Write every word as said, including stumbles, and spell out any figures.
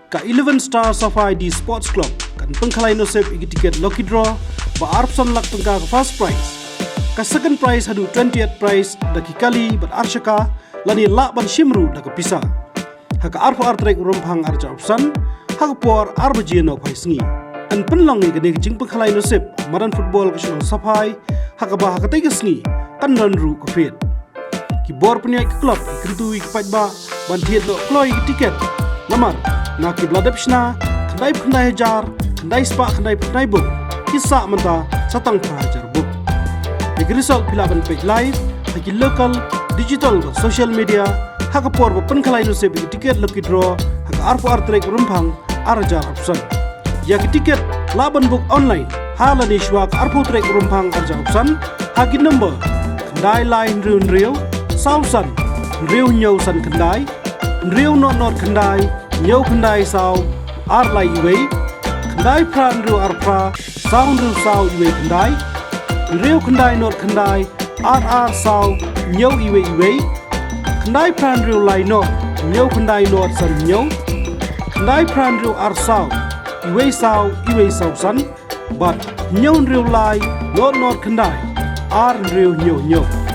Ka Eleven Star Safai D Sports Club kan pynkhalai nusip ïa ki tiket lucky draw ba arphew san lak tyngka ka first prize, ka second prize haduh twentieth prize da ki kali bad arshaka, lane lah ban shim ruh da ka pisa. Ha ka arphew ar tarik Rymphang arhajar arphew san, ha ka por ar baje nohphai sngi, yn pynlong ïa kane ka jingpynkhalai nusip ha madan football ka shnong Safai, ha kaba ha katei ka sngi kan don ruh ka field. Ki bor pynïaid ka club ki kyntu ïa ki paidbah ban thied noh kloi ïa ki tiket. Namar na ki ba la dep shna, khyndai phew khyndai hajar, khyndai spah khyndai phew khyndai bok, ki sah mynta sa tang phra hajar bok. Ïa ki result phi lah ban peit live ha ki local, digital bad social media ha ka por ba pynkhalai nusip ïa ki tiket lucky draw ha ka arphew ar tarik Rymphang arhajar arphew san. Ïa ki tiket lah ban book online ha lane shwa ka arphew tarik Rymphang arhajar arphew san ha ki number: khyndai lai hynriew hynriew, saw san, hynriew hynñiew san khyndai, hynriew nod nod khyndai, hynñiew khyndai saw, ar lai iwei, khyndai phra hynriew ar phra, saw hynriew saw iwei khyndai, hynriew khyndai nod khyndai, ar ar saw hynñiew iwei iwei, khyndai phra hynriew lai nod hynñiew khyndai nod san hynñiew, khyndai phra hynriew ar saw iwei saw iwei saw san, bad hynñiew hynriew lai nod nod khyndai, ar hynriew hynñiew hynñiew.